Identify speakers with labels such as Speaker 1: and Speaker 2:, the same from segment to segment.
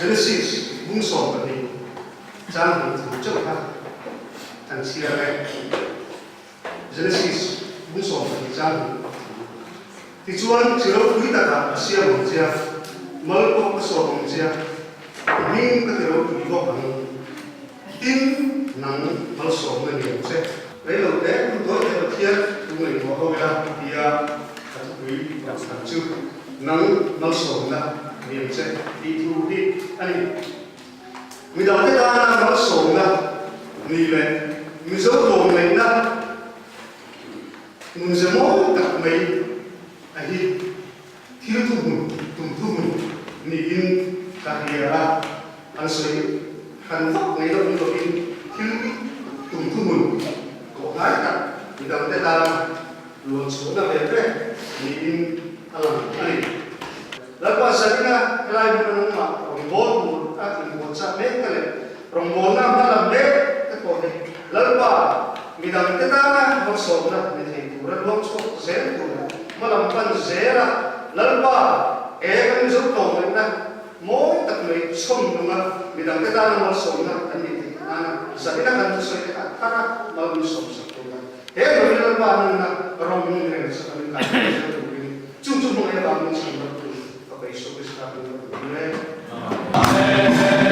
Speaker 1: Genesis bung 12 chang hnih thu chauh kha kan chhiar e. Genesis bung 12 chang hnih thu. Tichuan, chi ropui takah ka siam ang che a, mal pawh ka sawm ang che a, i hming ka ti ropui bawk ang. Tin, nang malsawmna ni ang che. Reilo te, hun tawi te Pathian thu ngaihtuah ho ila tia ka thupui rawn chhan chu, Nang malsawmna ni ang che tih thu hi a ni. Midangte tana malsawmna ni leh Mizo tlawmngaihna nunze mawi tak mai a hi thil thuhmun, tum thuhmun niin ka hria a, an sawi hran vak mai loh ni lovin thil tum thuhmun kawh hnai tak midangte tana luan chhuahna ve ve niin a lang a ni. Lalpa Zarina helai hmuna nangmah rawngbâwl tur a inbuatchah mek te leh rawngbâwlna hma lam mek te pawh hi Lalpa midangte tana malsawmna ni thei tura luang chhuak zel tur leh hma lam pan zela Lalpa he kan Mizo tlawmngaihna mawi tak mai chhawm nunga midangte tana malsawmna kan nih theih nana Zarina kan thusawi te kha thar a mal min sawmsak tur a. He Rawih Lalpa nunna rawng hming reng sak a min kai thei zel turin chu chu hmangaih avangin chhan ram tur ka pe Isua Krista hming ka duh hle.
Speaker 2: Amen.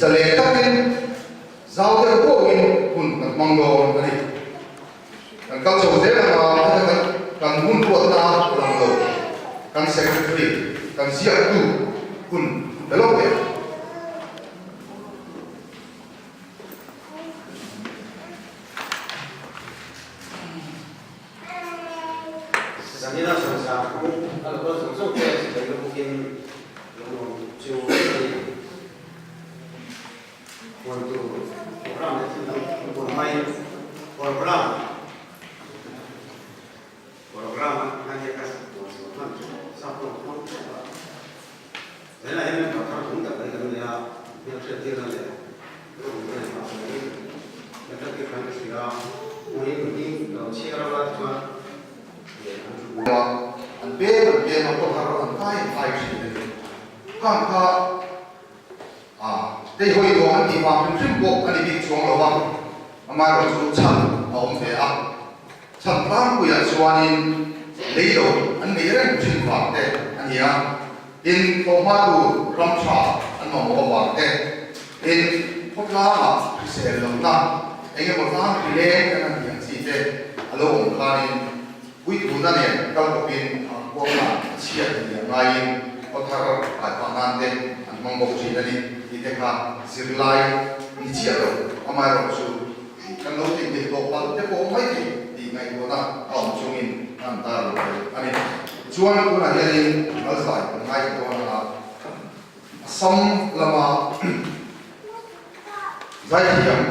Speaker 3: Zalen takin zau deuh pawhin hun kan hmang dawn a ni. Kan kal chho zel anga heta kan hun ruatna lang lo kan secretary kan ziaktu hun pe lo teh.
Speaker 4: Zanina sawisa kawng a lo kal zawng zawng te sipai ka bukin lungawm chu hei huan tur program leh thil dang an buai mai program program a hian hei ka huan chhuah hman chu sap tawng hmang tep a Zainah hian member thar thum tak mai kan nei a hmelhriat tirna leh rawng te leh mahse kan tan tir khan ka hria a hmuhin hming ka lo chhiar anga tichuan leh an thu
Speaker 3: a an pem an pem a kawthar an kai an kai thin a ni. Khang kha a hei hawi nuam an tih vang hrim hrim pawh a ni bik chuang lo va, amaherawhchu chhan a awm ve a. Chhan tlangpuiah chuanin lei lo an nei reng thin vang te a ni a, tin tlawmhma tur ram tha an mamawh avang te, tin khawtlangah hrisel lohna eng emaw tlang ri leng kan han tih ang chi te a lo awm khanin puithuna nen kal kawpin a huamna a chhiat ni ang ngaiin khawthar kai phah nan te an hmang bawk thin a ni tih te kha zirlai ni chiah lo amaherawhchu Kan lo tih theih tawh palh te pawh mai thei tih ngaihtuahna a awm chungin a han tar lo thei a ni. Tichuan tunah hianin Malzai kan ngaithla dawn anga Assam lama zaithiam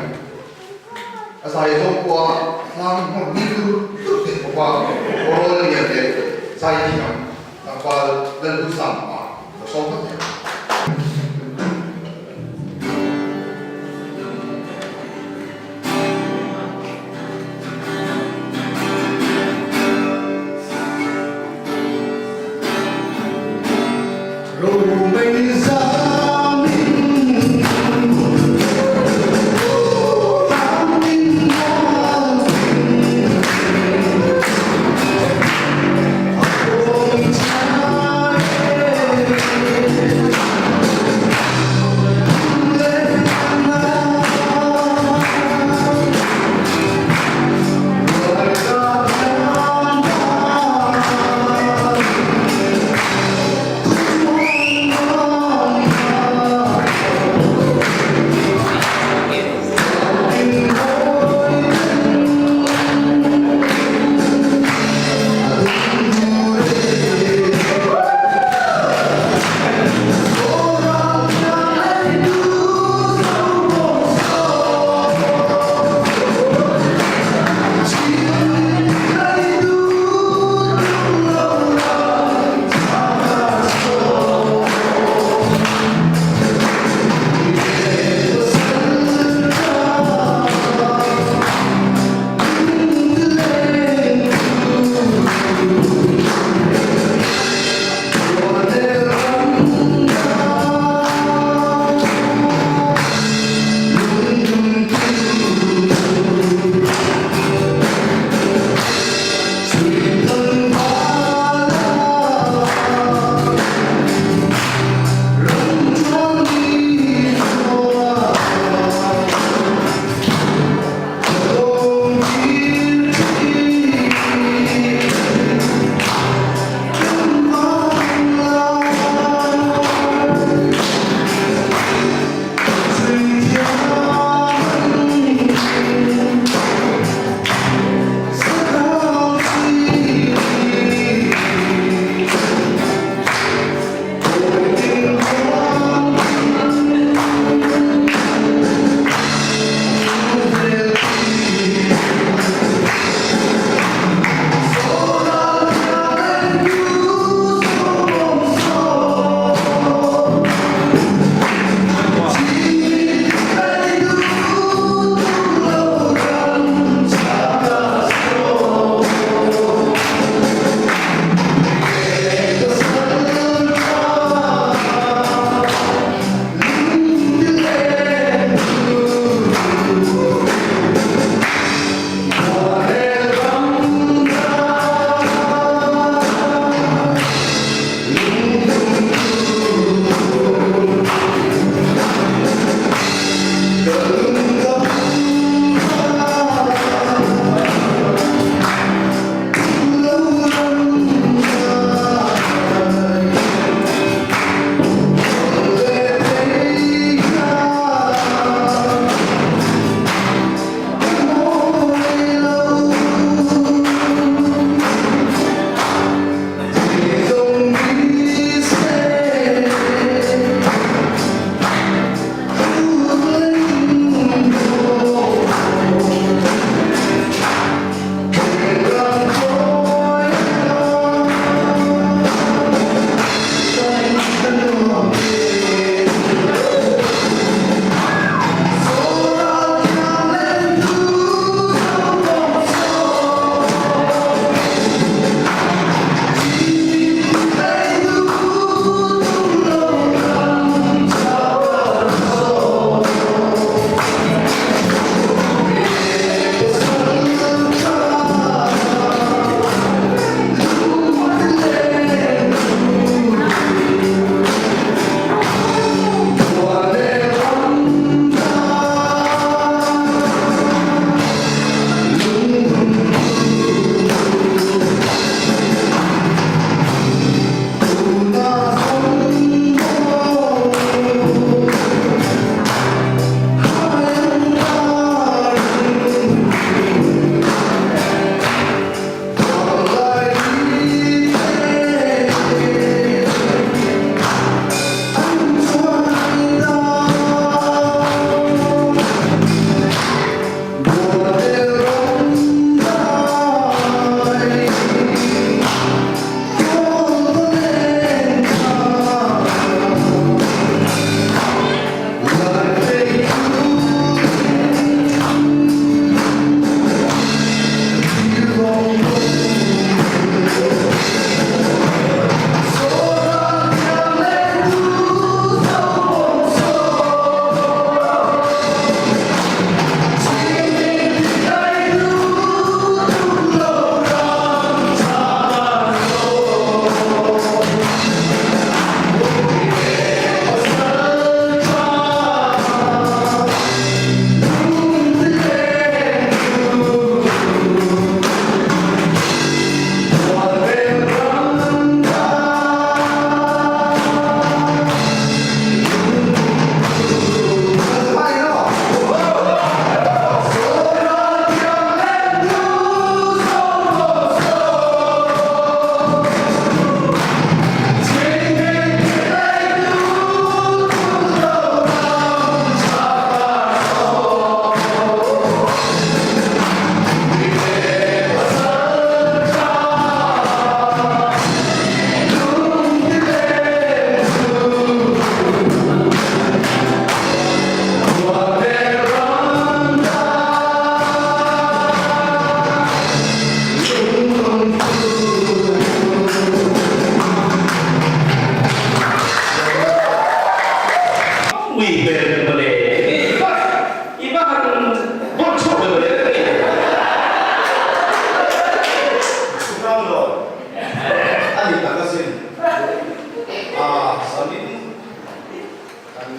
Speaker 3: a zai zawk pawha hlang hmawr ni tur tur thei khawpa awrawl lian leh zaithiam tlangval Lalhusang a lo sawm phawt thei.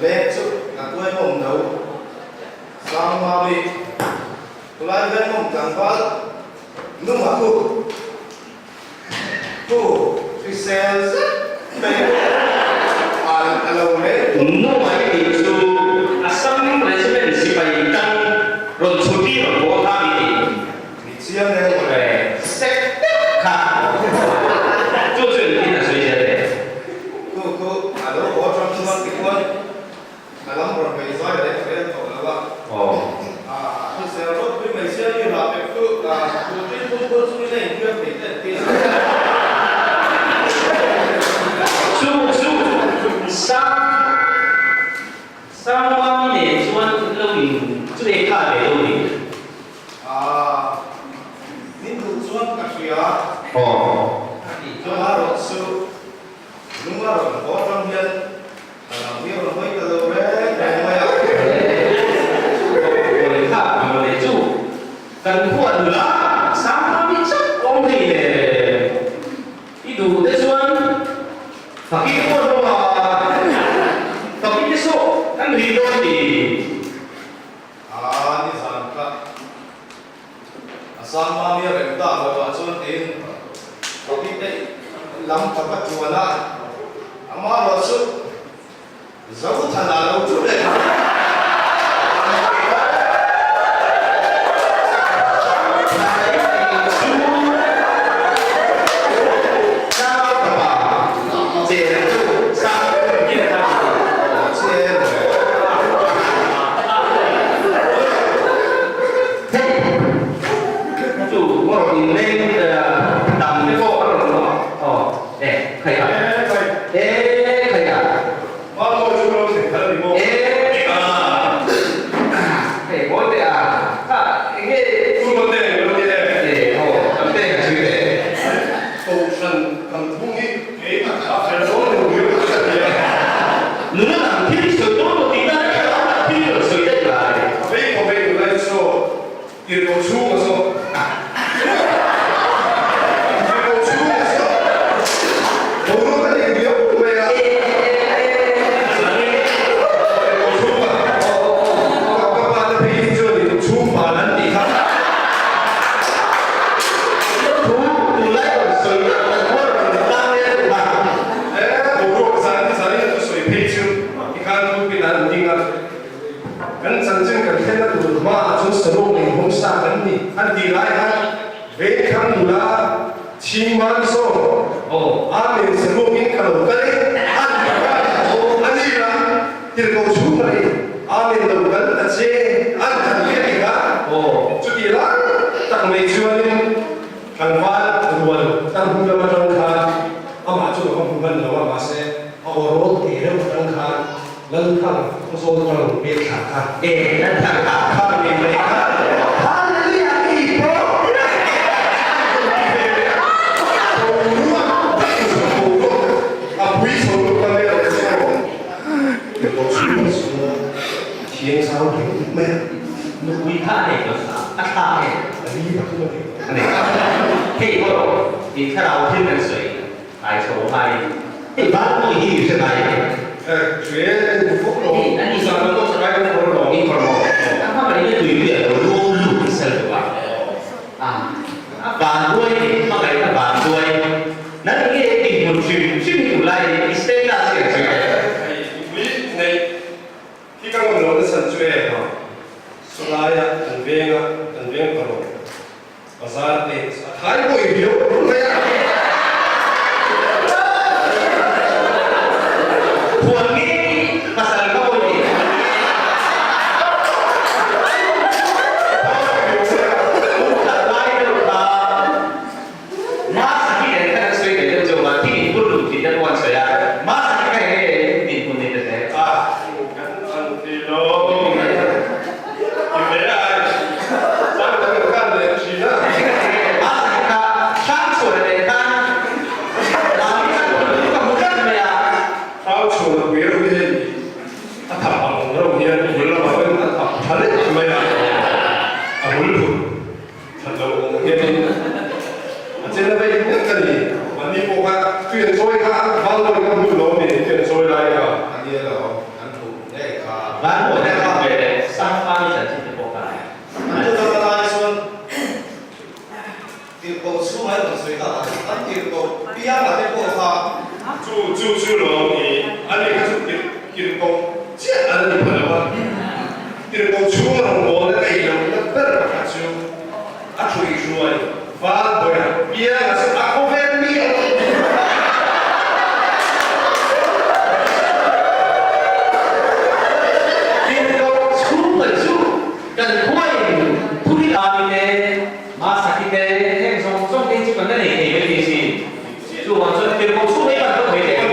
Speaker 2: Leng chu a tuaimawm no. Sangmami, Khulai vengawm tlangval nunga khu khu hrisel zet mai an a lo reng.
Speaker 5: Nunga i tih chu Assam Regiment sipai tang rawn chhuti rawn haw kha mi tih.
Speaker 2: Ni chiang e.
Speaker 5: Sek deuh kha chu chu engtin a sawi zel le?
Speaker 2: Khu khu a lo haw tang chuan tikhuan A lam rawn bei zai leh rel tawh lo a. A hrisel ropui mai sia mi rah pek chu tu tin phung phur chungin a infiam thei te an ti a.
Speaker 5: Chu chu Sang Sangwami nen chuan lo in chu e kha ve lo ni.
Speaker 2: A min duh chuan ka hria. Chuma rawh chu Lunga rawn haw atang hian ka lam hi a rawn hawi ta lo reng reng mai a.
Speaker 5: Hawi kha a mawle chu kan khuah nula Sangmami chauh awm thei le. I duh te chuan Fakir pawh rawh a, Fakir te saw kan ri dawn ti.
Speaker 2: A nizan kha A Sangmami a rem tak lo ah chuan tiin Fakir te lam ka va tuan a, amah erawh chu Zothana lo thu leh a.
Speaker 5: Nula dang thil sawi dawn lo tih dan kha lo lah thil rawn sawi daih lai. Thu tunlai rawn sawi tak kan huar rawn ni tlang vel deuh kha.
Speaker 6: Boruak zan zanin a thusawi phei chu tikhan pulpit ah an ding a, kan chanchin kan thlenna tur hmaah chuan saruak leh hawngsa kan ni an tih lai khan Vengthlang nula Chhingman saw Amen saruakin ka lo kal e an ti kha a ni la tirhkoh chhung a ni Amen lo kal ta che an ti a ni kha chutih lai tak mai chuanin Tlangval rual tar hnu lam atang khan amah chu a va hmu hman lo a, mahse a aw rawl te reuh atang khan Lalthang khawzawl ka rawn pek thla kha.
Speaker 5: E Lalthang kha.
Speaker 6: Kha nei mai kha.
Speaker 5: Hallelujah i pawh.
Speaker 6: Boruak daih chu boruak a pui chho lutuk a vel ang chu aw.
Speaker 1: Boruak chu a thiang zau hle mai a.
Speaker 5: Nupui kha a nei tawh a thla nge?
Speaker 1: A li pathum a nei.
Speaker 5: A nei. Hei erawh i thlarau thil kan sawi kai chho ngai. Hei van pawh hi i hre ngai em?
Speaker 6: Hre en fawk lo.
Speaker 5: Hei a ni.
Speaker 6: Zan pawh chakai kan khawr lo.
Speaker 5: In khawr maw? A hma kan in tui pui a lo lu lut nasa lutuk a. A a vanduai ni hmangaihna vanduai. Nan nge dinhmun hrim hrim hi tunlai i status hi an sawi teh.
Speaker 6: Hei nupui neih Khi ka ngam lo nachhan chu e ha, sawlaia kan venga kan veng pawh bazar te a thai pawh i viau mai a.
Speaker 5: Huan ngei pasal ka pawi ni. Khat lai deuh kha Masaki nen khan an sawi ve deuh chauh a, thing in bul lung tih te pawh an sawi a, Masaki kha enge dinhmun ni ta hle?
Speaker 6: A, kan an ti lo. Ti ve ai, chang kan lo kan leh thin a.
Speaker 5: Masaki kha Hrangchhuana nen khan Mami khan ka hmu tlat mai a.
Speaker 6: Hrangchhuana pui reuh hi hei a thap ang reuh hian bul lamah pawhin a thap tha leh mai a, a bul phut. That lo awm hianin a chen a vei nek a ni. Mahni pawh kha tui an chawi kha Valbawi kha hmun lo a ni tui an chawi lai kha.
Speaker 2: A nia lo an thuh nek.
Speaker 6: Tirhkoh chiah an ni pha lo a, tirhkoh chhung rawngbawlna neih lohna ber pakhat chu a ṭhuihruai val bawiha pianga chu a khawvel mi a ni.
Speaker 5: Tirhkoh chhung kan chu kan khuain thu hi danin e, Masaki te heng zawng zawng te hi chu kan la nei thei mai thei si. Chuvang chuan tirhkoh chhung mai kan dawt mai thei.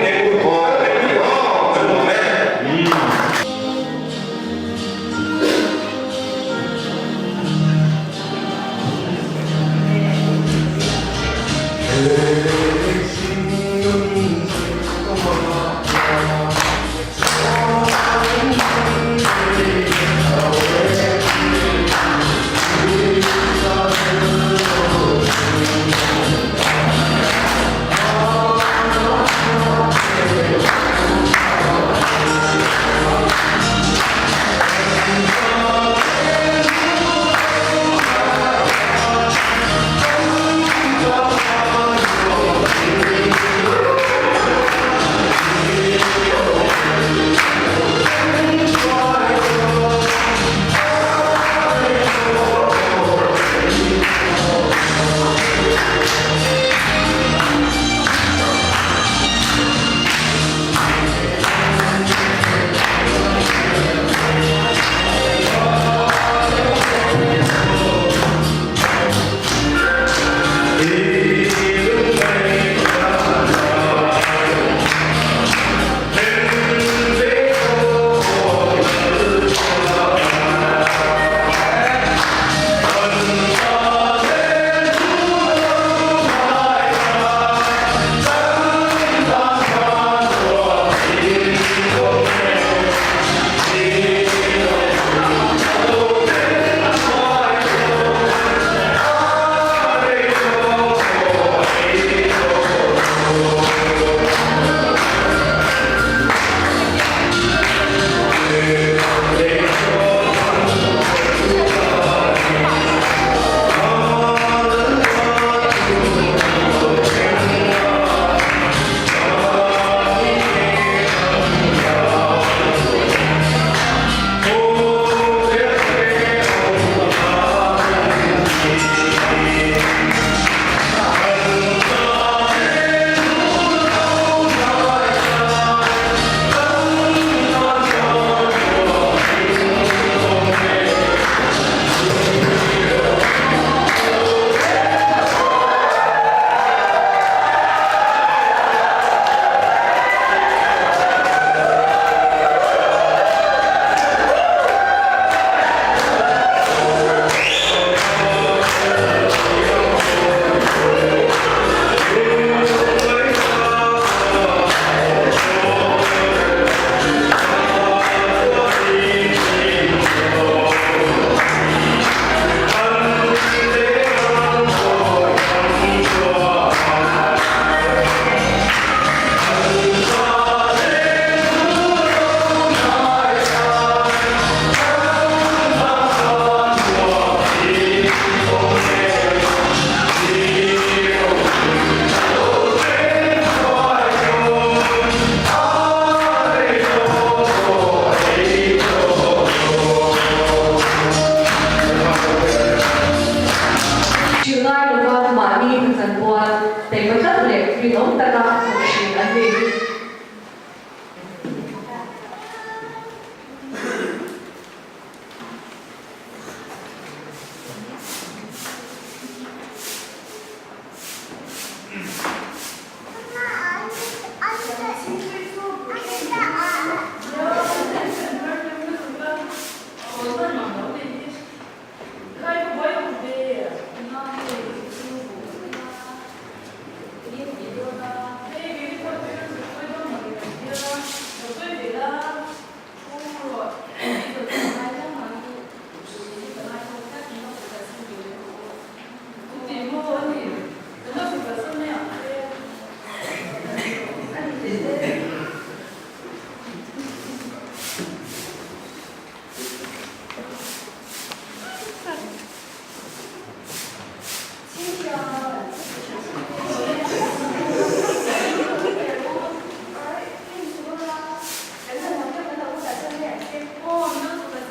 Speaker 7: Kum 1990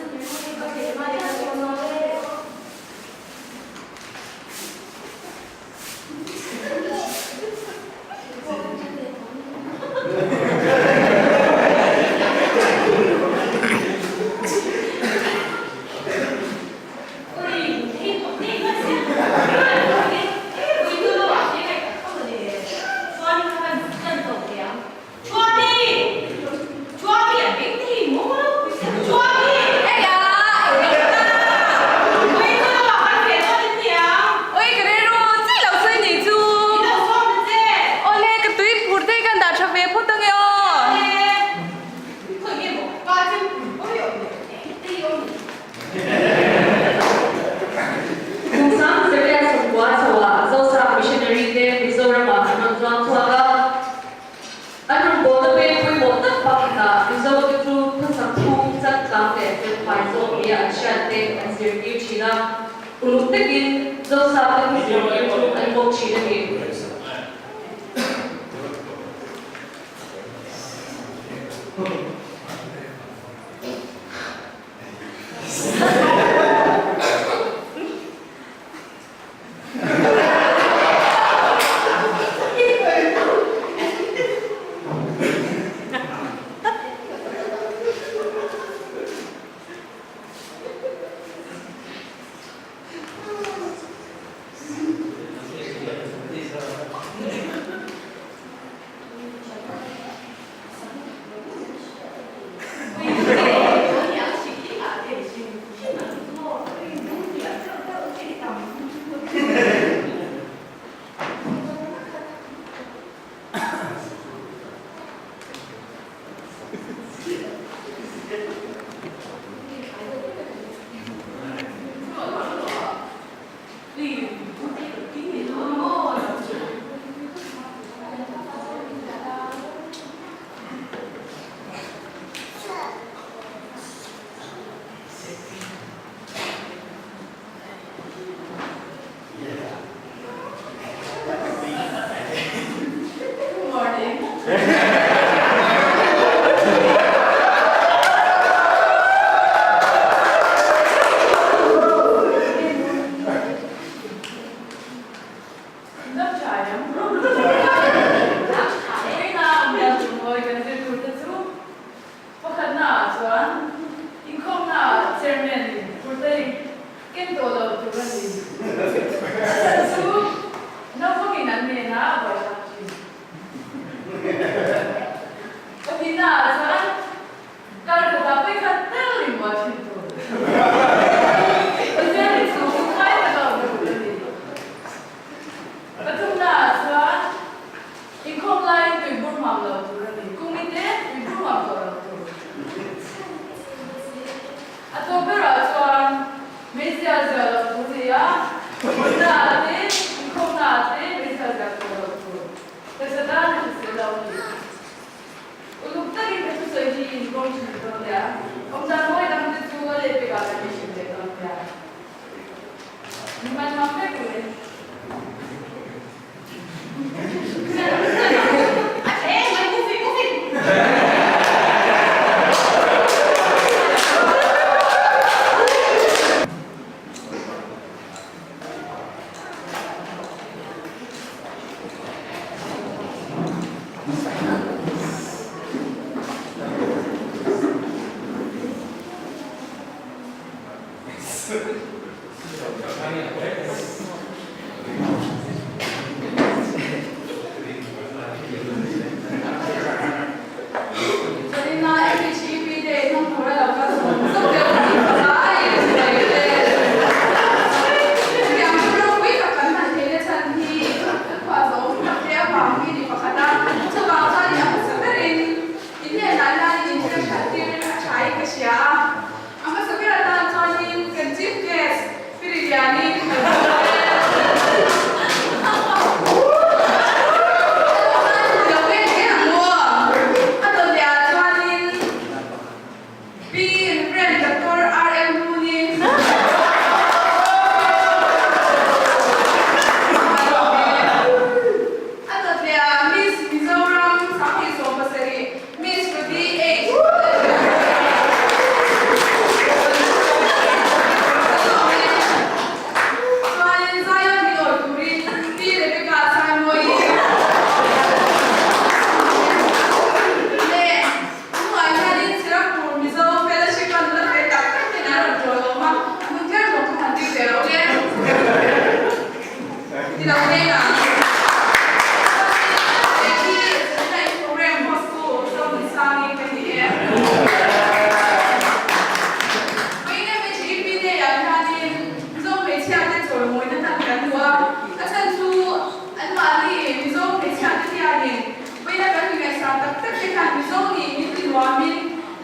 Speaker 7: chhoah Zosap Missionary te Mizoramah an rawn chuang chhuak a. An rawn bawlna peng pawimawh tak pakhatah Mizo te chu khawsak phung changkang leh felfai zawk nia an hriat te an zirtir thin a. Uluk takin Zosap te thu zirtir chu an bawk thin a ni.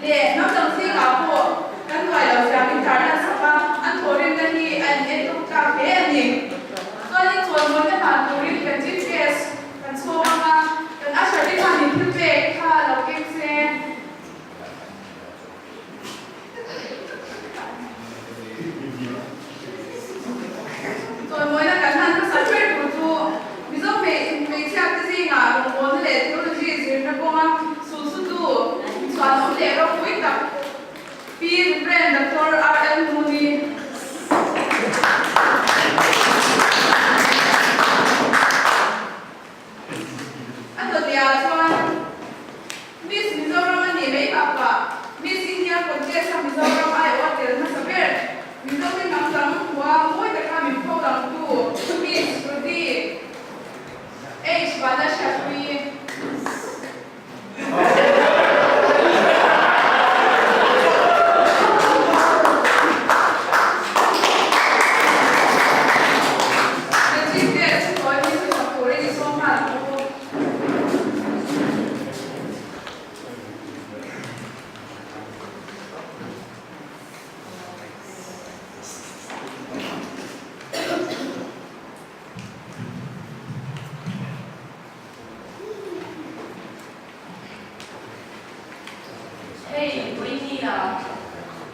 Speaker 8: Leh hnam dang zingah pawh kan hnuai lo zia min tar lan sak a, an thawhrimna hi a in entluk tlak hle a ni. Chuanin chawimawina hlan turin kan GPS kan chhawm ang a, kan usher te khanin thil pek kha lo keng se. Chawimawina kan hlan hmasa ber tur chu Mizo hmeichhiate zingah rawngbawlna leh theology zirna kawnga sulsutu chhuanawm leh ropui tak Pi Rev. Doctor RL Mooney. A dawtliah chuan Miss Mizoram a nih mai bakah Miss India contest a Mizoram aiawh a tel hmasa ber. Mizote hnam dang hua mawi taka min pho dangtu Miss Rudy H Vanlalhriatpuii. Kan chief guest thusawi hi thusak turin i sawm nghal ang u.
Speaker 9: Hei Vawinia,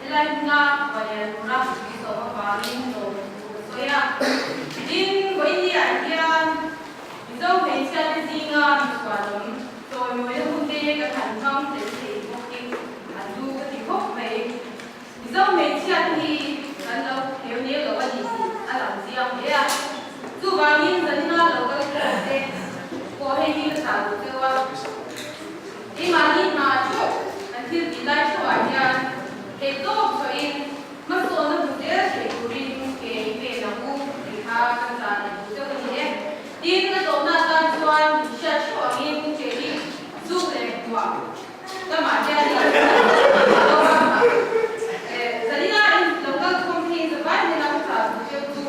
Speaker 9: helai hmuna Valian tura i zawh avangin lawm thu ka sawi a. Tin, Vawinia hian Mizo hmeichhiate zinga misualawm chawimawina hunte kan han hmang tel thei bawk hi an lu ka ti khawp mai. Mizo hmeichhiate hi kan lo theu nel lo a ni tih a lang chiang hle a. Chuvangin zanina lo kal khawm te pawh hei hi ka chah duh cheu a. Keimahni hna theuh kan thil tih lai theuhah hian theihtawp chhuahin hmasawnna hmu zel theih turin ke i pen ang u tih kha ka chah leh duh cheu a ni e. Tin, a tawpna atan chuan hriat theuh angin keini zuk leh hmuah lamah hian Zanina in lo kal khawm hi zavai hnena ka chah duh cheu chu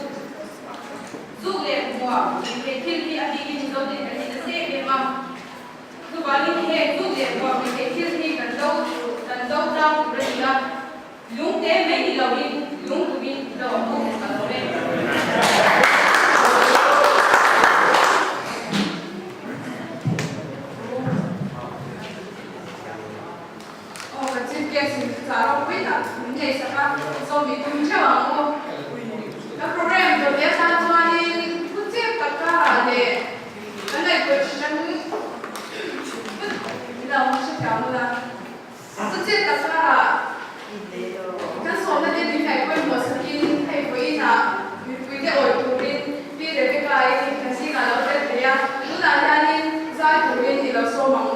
Speaker 9: zuk leh hmuah he thil hi a bikin Mizote kan ni nasa em em a. Chuvangin heng zuk leh hmuah hmeichhe thil hi kan do kan do tlang tur a ni a, lung te mai ni loin lung tumin i do ang u ka lo rem.
Speaker 8: Aw kan chief guest in chah ropui tak min nei sak a, sawm i tum theuh ang u. Ka program dawt leh atan chuanin thu chep tak karah leh kan ngaihtuah thin ang ilo hrethiam ula. Thu chep tak karah kan sawmna te min ngaih pawimawh sakin hei vawiinah mipuite awih turin Pi Rebecca-i kan zingah lo tel thei a, tunah hianin zai turin i lo sawm ang u.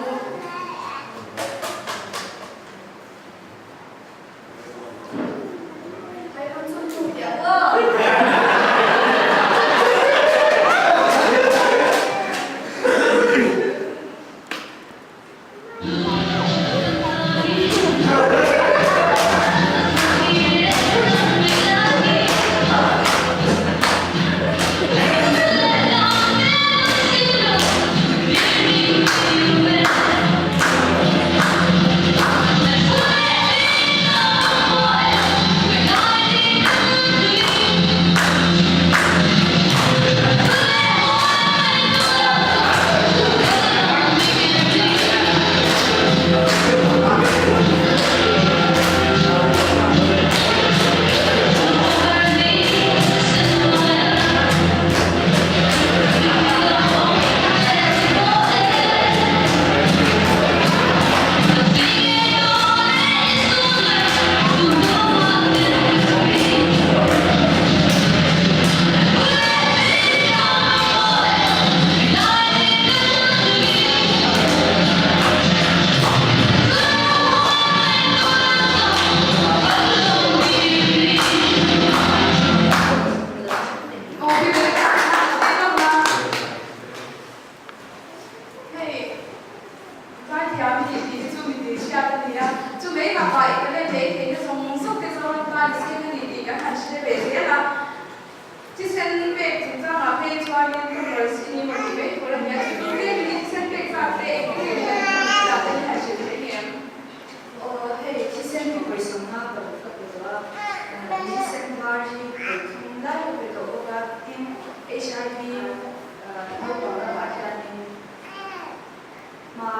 Speaker 8: Aw pi Rebecca kha a ti vak a, hei zaithiam i nih tih hi chu mi tih hriat a ni a, chu mai bakah i talent leh i theihna zawng zawng te Zoram tan i seng a ni tih kan han hre ve zel a. Thisen pek chungchangah phei chuanin ka hruai si ni maw tih mai tur a ni a, chu tur tlemin i thisen pek zat te engtin nge kan hman zat te hi han hrilh theih ngem?
Speaker 10: Aw hei. 25 ka pe tawh a, min sen var hi vawi thum lai ka pe tawh bawk a, tin HIV naupang lamah hianin hma.